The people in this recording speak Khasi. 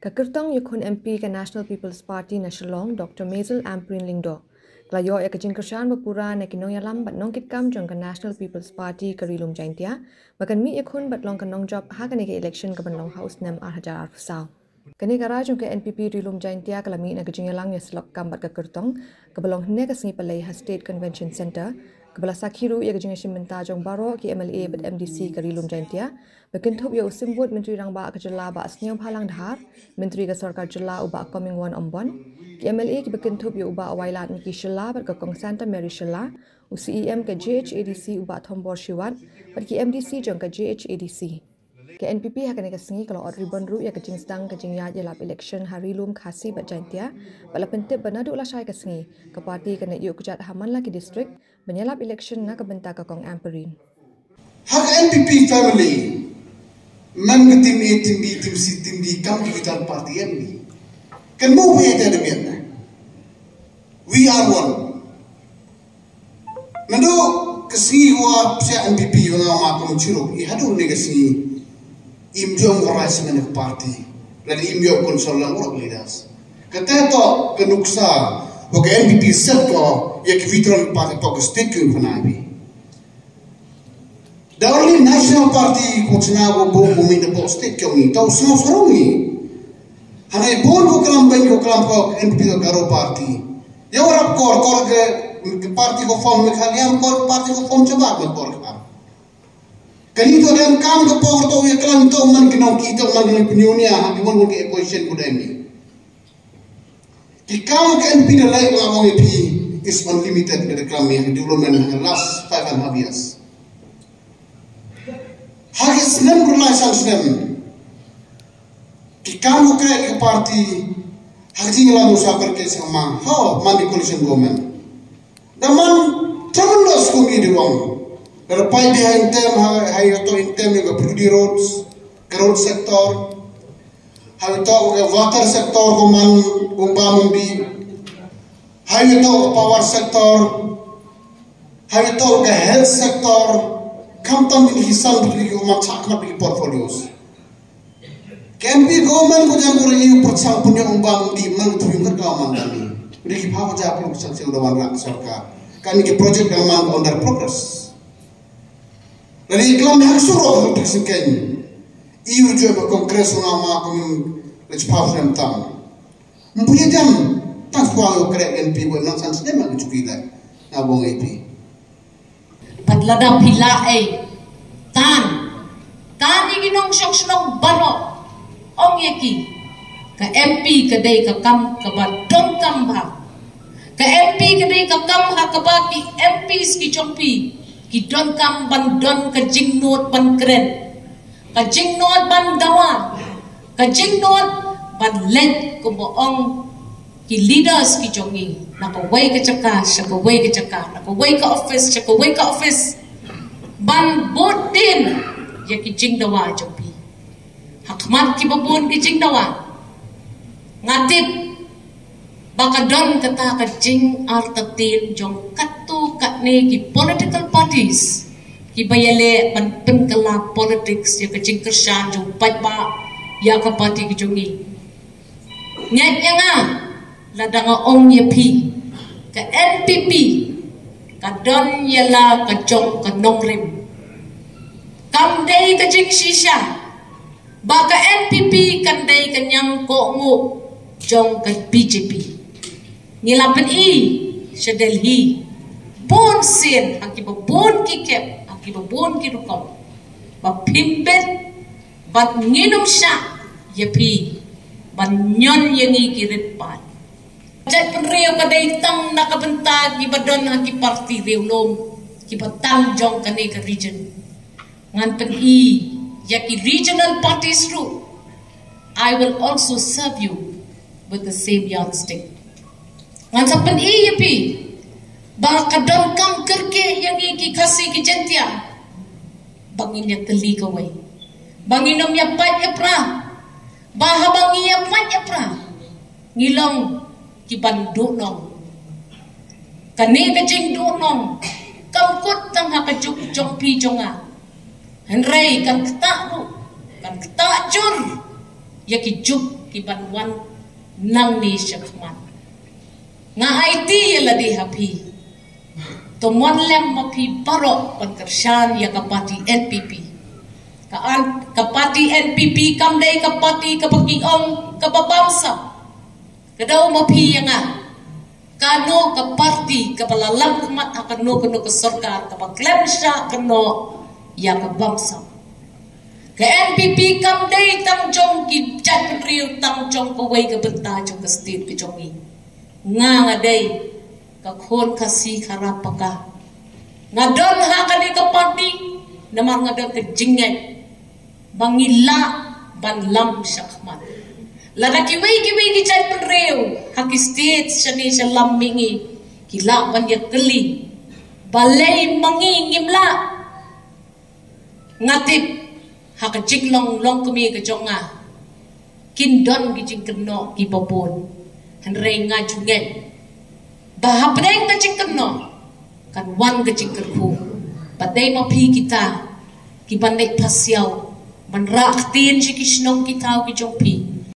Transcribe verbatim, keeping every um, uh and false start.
Ka kyrtong ïakhun M P ka National People's Party na Shillong, Doctor Mazel Ampareen Lyngdoh, ka la ïoh ïa ka jingkyrshan ba pura na ki nongïalam bad nongkitkam jong ka National People's Party ka Ri Lum Jaintia, ba kan mih ïakhun bad long ka nongjop ha kane ka election ka ban long ha u snem ar hajar arphew saw. Kane ka rai jong ka N P P Ri Lum Jaintia ka la mih na ka jingïalang ïasyllok kam bad ka kyrtong, kaba long hynne ka sngi Palei ha State Convention Centre, kaba la sakhi ruh ïa ka jingïashim bynta jong baroh ki M L A bad M D C ka Ri Lum Jaintia, ba kynthup ïa u Symbud Myntri Rangbah ka jylla Bah Sniawbhalang Dhar, Myntri ka Sorkar Jylla u Bah Comingone Ymbon, ki M L A kiba kynthup ïa u Bah Wailadmiki Shylla bad ka Kong Santa Mary Shylla, u C E M ka J H A D C u Bah Thombor Shiwat, bad ki M D C jong ka J H A D C. Ka N P P ha kane ka sngi ka la ot ribbon ruh ïa ka jingsdang ka jingïaid ïalap election ha Ri Lum Khasi bad Jaintia, bad la pyntip ba naduh lashai ka sngi, ka party kan ïoh kjat ha man la ki district ban ïalap election na ka bynta ka Kong Ampareen. Ha ka N P P family, man ka team A, team B, team C, team D, kam ki vital party em ni. Kan mo we da da mian na. We are one. Naduh ka sngi wa psiah N P P wa nga ma kum chiro i haduh ne ka sngi. Im jong ko rai semen ka party. Lada im jong konsol lang ko leaders. Kata to ka nuksa wa ka N P P set ko ïa ki vital party to ka state ko phana bi. The only national party ko chna ko bo ko min the state ko ngi to so so ngi. Hane bon ko klam ben ko klam ko N P P ko Garo party. Ïa warap kor kor ke party ko form Meghalaya kor party ko form Java ko kor ka. Kani to dan kam ko por to ïa klam to man ki nong ki to man ki nong pneumonia ha ki mon ko ke question ko dai ni. Ki kam ka N P P da lai nga ong ïa phi is unlimited ka da kam ïa development in the last five and a half years. Ha ki snem rulai san snem. Ki kam u kre ka party ha ki jingla musa per ke sama ha man di coalition government. Da man tremendous kumi di wang. Da pai behind them ha ha to in them ka Prudi roads, ka road sector. Ha to ka water sector ko man kumba mumbi. Ha to ka power sector. Ha to ka health sector. Kam tam ki san ki man chak na ki portfolios. Kan pi government ko jan ko ri u pyrchang punya umbang di man tu yung ka man dani. Ri ki phawa ja ko sang sing dawan rak sorkar. Kan ki project da man under progress. Dari iklam yang suruh untuk sekian. Iu jo ba congress nga ma ko yung lech phaw nem tam. Mpunya jam tas kuang ko krek kan pi ko nang san snem ma ko chuki da. Na bong iti. Pat lada phi la ei tan tan ïa ki nongshong shnong baroh ong ïa ki ka M P ka dei ka kam kaba donkam bha. Ka M P ka dei ka kam ha kaba ki M Ps ki jong phi ki donkam ban don ka jingnud ban kren. Ka jingnud ban dawa, ka jingnud ban leit kumba ong ki leaders ki jong ngi na kawei ka jaka sha kawei ka jaka, na kawei ka office sha kawei ka office. Ban bud din ïa ki jingdawa jong phi. Ha khmat kiba bun ki jingdawa nga tip ba ka don kata ka jingartatien jong katto katne ki political parties kiba ïaleh ban pynkylla politics ïa ka jingkyrshan jong paidbah ïa ka party ka jong ngi. Ngeit ïa nga lada nga ong ïa phi ka N P P ka don ïa la ka jong ka nongrim. Kam dei ka jingshisha ba ka N P P kan dei ka ñiangkohnguh jong ka B J P. Ngi la pyni sha Delhi bun sien ha kiba bun ki kep ha kiba bun ki rukom ba phim bit bad ngin ym shah ïa phi ban ñion ïa ngi ki rit paid. Jait pynriew ka dei tang na ka bynta kiba don ha ki party riewlum kiba tang jong kane ka region. Ngan pyni ïa ki regional parties ruh. I will also serve you with the same yardstick. Ngan sa pyni ïa phi ba ka donkam kyrkieh ïa ngi ki Khasi ki Jaintia ba ngin ïa tylli kawei, ba ngin ym ïa pait ïa pra, ba haba ngi ïa pait ïa pra ngi long ki ban duh nong. Kane ka jingduh nong kam kut tang ha ka juk jong phi jong nga. Hynrei kan ktah ruh, kan ktah jur ïa ki juk ki ban wan nangne shakhmat. Nga aiti ïa lade ha phi. To mon lem ma phi baroh ban kyrshan ïa ka party N P P. Ka an, ka party N P P kam dei ka party kaba ki ong kaba bamsap. Ka dei ma phi ïa nga. Kano ka party kaba la lam khmat ha kano kano ka sorkar kaba khlem shah kano ïa ka bamsap. Ka N P P kam dei tang jong ki jaitbynriew, tang jong kawei ka bynta jong ka state ka jong ngi. Nga nga dei ka khun Khasi Khara Paka. Nga don ha kane ka party namar nga don ka jingngeit ba ngi lah ban lam shakhmat. Lada kiwei kiwei ki jaitbynriew ha ki state shane sha lam mihngi ki lah ban ïakylli, balei ma ngi ngim lah? Nga tip ha ka jinglong longkmie ka jong nga kin don ki jingkynnoh kiba bun. Hynrei nga ju ngeit ba hapdeng ka jingkynnoh kan wan ka jingkyrkhu. Ba dei ma phi kita kiban leit phasiaw ban rah ktien sha ki shnong ki thaw ki jong phi,